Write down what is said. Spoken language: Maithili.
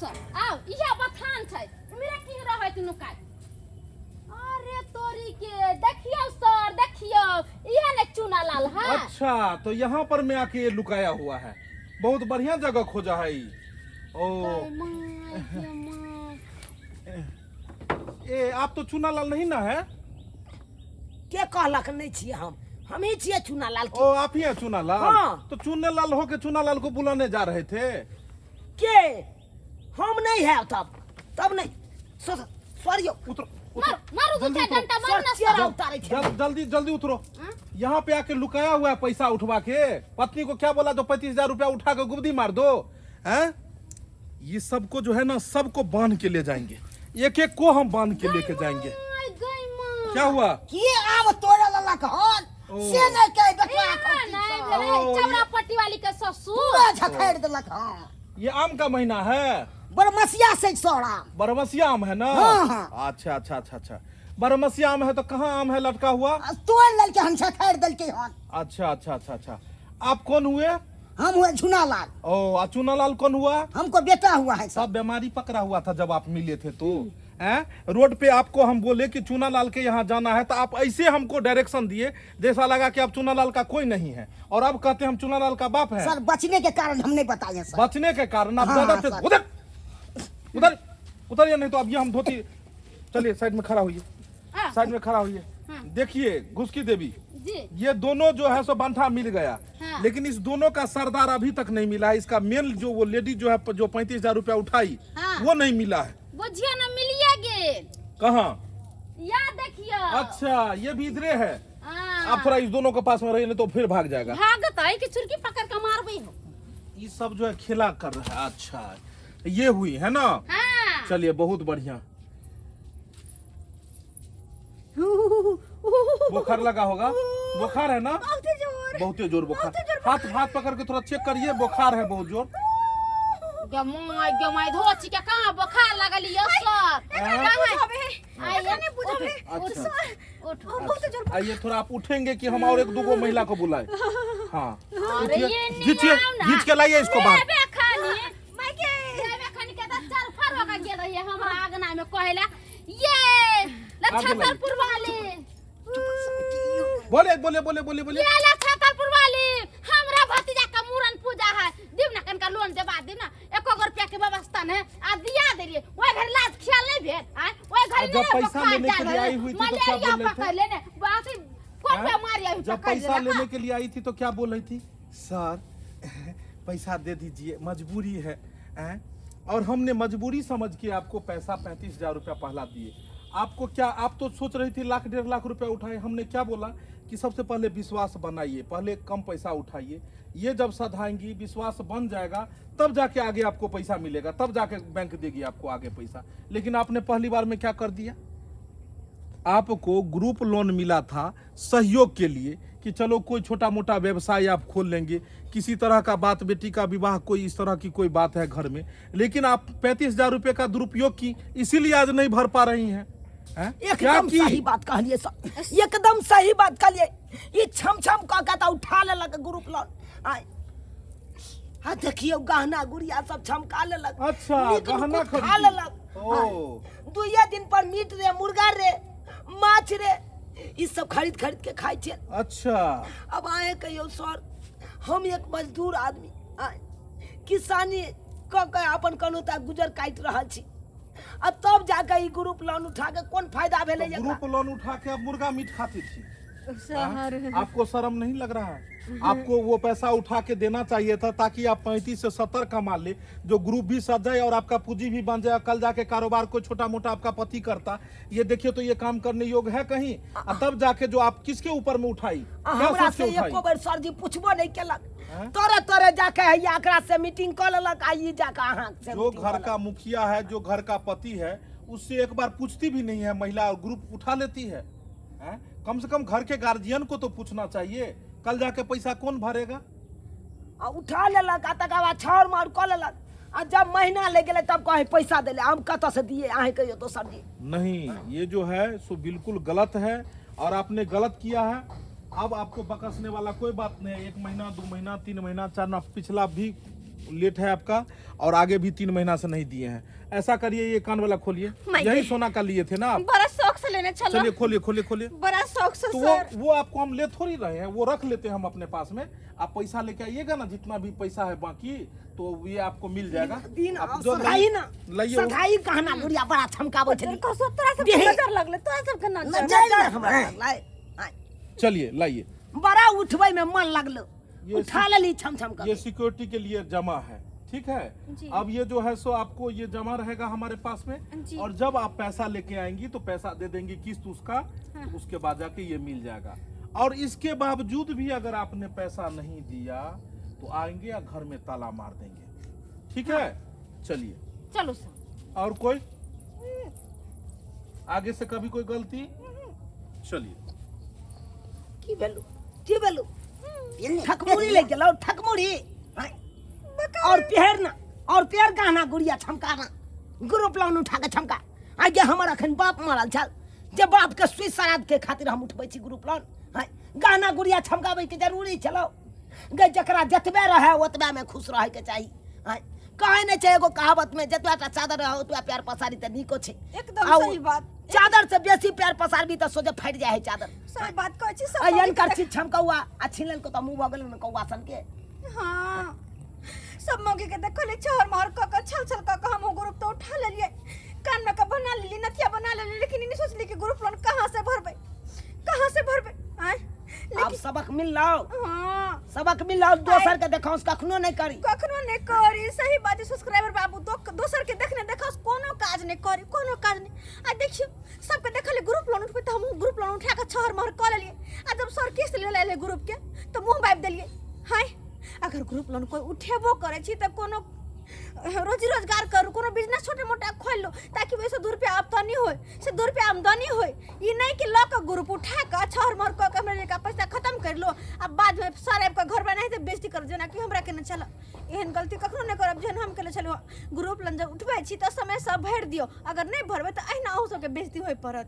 सर आओ इहे बथान छै इम्हरे की रहै तू नुकाय अरे तोरी के देखियो सर देखियो इहे ने चूना लाल है अच्छा तो यहाँ पर मैं आके ये लुकाया हुआ है बहुत बढ़िया जगह खोजा है ई। ओ गै माय गे माय। ए आप तो चूना लाल नहीं ना है के कहलक नहीं छियै हम हमही छियै चूनालाल के ओ आप ही हैं चूना लाल हाँ। तो चूने लाल हो के चूना लाल को बुलाने जा रहे थे के हम नहीं है तब तब नहीं सॉरी उतरो मार मारू दू जल्दी चार उतरो। डंडा मारू ना सर चेहरा सर उतारै छै जल्दी जल्दी उतरो हाँ? यहाँ पे आके लुकाया हुआ है पैसा उठवा के पत्नी को क्या बोला तो 35,000 रुपया उठा के गुबदी मार दो हैं ये सबको जो है ना सबको बांध के ले जाएंगे एक एक को हम बांध के लेके जाएंगे माय गै माय क्या हुआ के आब तोरा लेलक हन ओ। से नहीं कह बेटवा एना नहीं भेलै ओ, चौड़ा पट्टी वाली के ससुर पूरा झखैर देलक हन ये आम का महीना है बरमसिया से सौरा बरमसिया आम है ना हाँ, हाँ। अच्छा अच्छा अच्छा अच्छा बरमसिया आम है तो कहाँ आम है लटका हुआ तोड़ लेलके हन झखैर देलके हन अच्छा अच्छा अच्छा अच्छा आप कौन हुए हम हुए झुनालाल ओ आ चूनालाल कौन हुआ हमको बेटा हुआ है सब बीमारी पकड़ा हुआ था जब आप मिले थे तो हैं रोड पे आपको हम बोले कि चूनालाल के यहाँ जाना है तो आप ऐसे हमको डायरेक्शन दिए जैसा लगा कि आप चूनालाल का कोई नहीं है और अब कहते हैं हम चूनालाल का बाप है सर बचने के कारण हम नहीं बताए सर बचने के कारण आप हाँ, ज्यादा हाँ, थे सर। उधर उधर उधर नहीं तो अब ये हम धोती चलिए साइड में खड़ा होइए हाँ। साइड में खड़ा होइए हाँ। देखिए घुसकी देवी जी ये दोनों जो है सो बंठा मिल गया हाँ। लेकिन इस दोनों का सरदार अभी तक नहीं मिला है इसका मेन जो वो लेडी जो है जो 35,000 रुपया उठाई हाँ। वो नहीं मिला है बुझियो ना मिलिए गेल कहाँ या देखियो अच्छा ये भी इधरे है हाँ। आप थोड़ा इस दोनों के पास में रहिए नहीं तो फिर भाग जाएगा भागत है कि चुरकी पकड़ के मारबे हो ये सब जो है खेला कर रहा है अच्छा ये हुई है ना हाँ चलिए बहुत बढ़िया बुखार लगा होगा बुखार है ना बहुते जोर बहुते जोर बुखार हाथ हाथ पकड़ के थोड़ा चेक करिए बुखार है बहुत जोर गमाय गमाय धोची के कहाँ बुखार लगल यो सर हाँ? बुझाबे आइए एकरा नहीं बुझाबे अच्छा उठ बहुते जोर आइए थोड़ा आप उठेंगे कि हम और एक दूगो महिला को बुलाए हाँ अरे उठिए, ये नहीं घीचिए आओ ना। घीच के लाइए इसको बाहर लेबे खानी मायके लेबे खानी के त चार फर होगा गेल रहिए हमरा आगना में कहेला ये लछतरपुर वाले बोले बोले बोले बोले बोले ये लछतरपुर वाले हमरा भतीजा का मुरन पूजा है दिव ना कनका लोन देबा दिव ना एको गो रुपया के व्यवस्था नहीं आ दिया देलिए ओए घर लाज ख्याल नहीं भेल आय ओए घर आ, जब पैसा लेने के लिए आई हुई थी तो क्या बोल रहे थे? पकड़ लेने बाकी कौन हाँ? बीमारी आई जब पकड़ पैसा लेना लेने के लिए आई थी तो क्या बोल रही थी सर पैसा दे दीजिए मजबूरी है हैं? और हमने मजबूरी समझ के आपको पैसा 35,000 रुपया पहला दिए आपको क्या आप तो सोच रही थी लाख 1.5 लाख रुपया उठाए हमने क्या बोला कि सबसे पहले विश्वास बनाइए पहले कम पैसा उठाइए ये जब सधाएंगी विश्वास बन जाएगा तब जाके आगे आपको पैसा मिलेगा तब जाके बैंक देगी आपको आगे पैसा लेकिन आपने पहली बार में क्या कर दिया आपको ग्रुप लोन मिला था सहयोग के लिए कि चलो कोई छोटा मोटा व्यवसाय आप खोल लेंगे किसी तरह का बात बेटी का विवाह कोई इस तरह की कोई बात है घर में लेकिन आप 35,000 रुपये का दुरुपयोग की इसीलिए आज नहीं भर पा रही हैं हैं? क्या एकदम की सही बात कहलिए सर एकदम सही बात कहलिए ई छम छम कह के तऽ उठा लेलक ग्रुप लोन आय आ देखियौ गहना गुड़िया सब छमका लेलक अच्छा, नीक गहना नुकुत खा खरीदी। लेलक ओ। आय, दुइये दिन पर मीट रे मुर्गा रे माछ रे ई सब खरीद खरीद के खाइ छै अच्छा अब आए कहियो सर हम एक मजदूर आदमी आय किसानी कऽ के अपन कोनो ता गुजर काटि रहल छी आ तब जाके ई ग्रुप लोन उठा के कोन फायदा भेलै तो एकरा ग्रुप लोन उठा के आप मुर्गा मीट खाती थी हाँ? आपको शर्म नहीं लग रहा है आपको वो पैसा उठा के देना चाहिए था ताकि आप 35 से 70 कमा ले जो ग्रुप भी सज जाए और आपका पूंजी भी बन जाए कल जाके कारोबार को छोटा मोटा आपका पति करता ये देखिए तो ये काम करने योग्य है कहीं आ तब जाके जो आप किसके ऊपर में उठाई आ क्या हमरा सोच के से उठाई एको बेर सर जी पूछबो नहीं केलक हैं? तोरे तोरे जाके हैया एकरा से मीटिंग कऽ लेलक आ ई जाके अहाँ से जो मीटिंग घर कऽ का मुखिया है जो घर का पति है उससे एक बार पूछती भी नहीं है महिला और ग्रुप उठा लेती है हैं? कम से कम घर के गार्जियन को तो पूछना चाहिए कल जाके पैसा कौन भरेगा लेलक। आ उठा लेलक आ तकर बाद छाउर माउर कऽ लेलक आ जब महीना लागि गेलै तब कहै पैसा देले हम कतऽ से दिए अहें कहियो तो सर जी नहीं ये जो है सो बिल्कुल गलत है और आपने गलत किया है अब आपको बकसने वाला कोई बात नहीं है 1 महीना 2 महीना 3 महीना 4 महीना पिछला भी लेट है आपका, और आगे भी 3 महीना से नहीं दिए हैं। ऐसा करिए, ये कान वाला खोलिए, मायके। यही सोना का लिए थे ना आप? बड़ा शौक से लेने चलो। चलिए खोलिए खोलिए खोलिए। बड़ा शौक से तो सर। वो आपको हम ले थोड़ी रहे हैं, वो रख लेते हैं हम अपने पास में। आप पैसा लेके आइएगा ना, जितना भी पैसा है बाकी, तो ये आपको मिल जाएगा। दिन आप जो सधाई ना, लाइए वो। सधाई कहना गुड़िया बड़ा छमकाबै छली। कसो तोरा सब देहे। नजर लगले, तोरा सब के नजर। नजर ना हमरा लगलै। आय। चलिए लाइए। बड़ा उठबै में मन लगलो, ये उठा लेली छम छम कर। ये सिक्योरिटी के लिए जमा है, ठीक है? जी। अब ये जो है सो आपको ये जमा रहेगा हमारे पास में, जी। और जब आप पैसा लेके आएंगी तो पैसा दे देंगी किस्त उसका, हाँ। तो उसके बाद जाके ये मिल जाएगा। और इसके बावजूद भी अगर आपने पैसा नहीं दिया तो आएंगे या घर में ताला मार देंगे, ठीक है? चलिए चलो सर। और कोई आगे से कभी कोई गलती? चलिए। की भेलू, की भेलू? ठकमुड़ी ले गेलौ, ठकमुड़ी। और पेहर ना, और पेहर गहना गुड़िया छमकाना, ग्रुप लोन उठा के छमका। आगे हमर अखन बाप मरल छल, जे बाप के सुई श्राद्ध के खातिर हम उठबै छी ग्रुप लोन। आँय, गहना गुड़िया छमकाबै के जरूरी छलौ गे? जकरा जतबे रहे ओतबे में खुश रहे के चाही। आँय, कहै नहि छै एगो कहावत में, जतबे टा चादर रहे ओतबे पैर पसारी तऽ नीको छै। एकदम आ ओ सही बात। चादर से बेसी पैर पसारबी तऽ सोझे फाटि जाइ है चादर। सही बात कहै छी सब। आ एहन छी छमकौआ आ छीन लेलको तऽ मुँह भऽ गेल ने कौआ सन के। हाँ, सब मौगी के देखले छहर महर क क छल छल क क हम ग्रुप तो उठा लेलिए, कान में के बना लेली, नथिया बना लेली, लेकिन ई नहीं सोचली कि ग्रुप लोन कहाँ से भरबै, कहाँ से भरबै। आय आब लेकिन सबक मिल लाओ। हाँ, सबक मिल लाओ, दोसर के देखाउस कखनो नहीं करी, कखनो नहीं करी। सही बात है सब्सक्राइबर बाबू, दोसर के देखने देखाउस कोनो काज नहीं करी, कोनो काज नहीं। आ देखियो सबके देखले ग्रुप लोन उठबे त हम ग्रुप लोन उठा के छहर महर क लेलिए, आ जब सर किस्त ले लेले ग्रुप के तो मुंह बाबि देलिए। हाय, अगर ग्रुप लोन कोई उठेबो करे छी त कोनो रोजी रोजगार करू, कोनो बिजनेस छोटे मोटा खोल लो, ताकि वैसे 2 रुपया आमदनी होय, से 2 रुपया आमदनी होय। ई नहीं कि ल के ग्रुप उठा के छहर महर क के हमरा लेका पैसा खत्म कर लो, आ बाद में सर आबि के घर बनाए त बेइज्जती करब, जेना कि हमरा केने छल। एहन गलती कखनो नहीं करब जेहन हम केने छलहुँ। ग्रुप लोन जब उठबै छी त समय से भरि दियौ, अगर नहीं भरबै त अहिना अहूँ सबके बेइज्जती होय पड़त।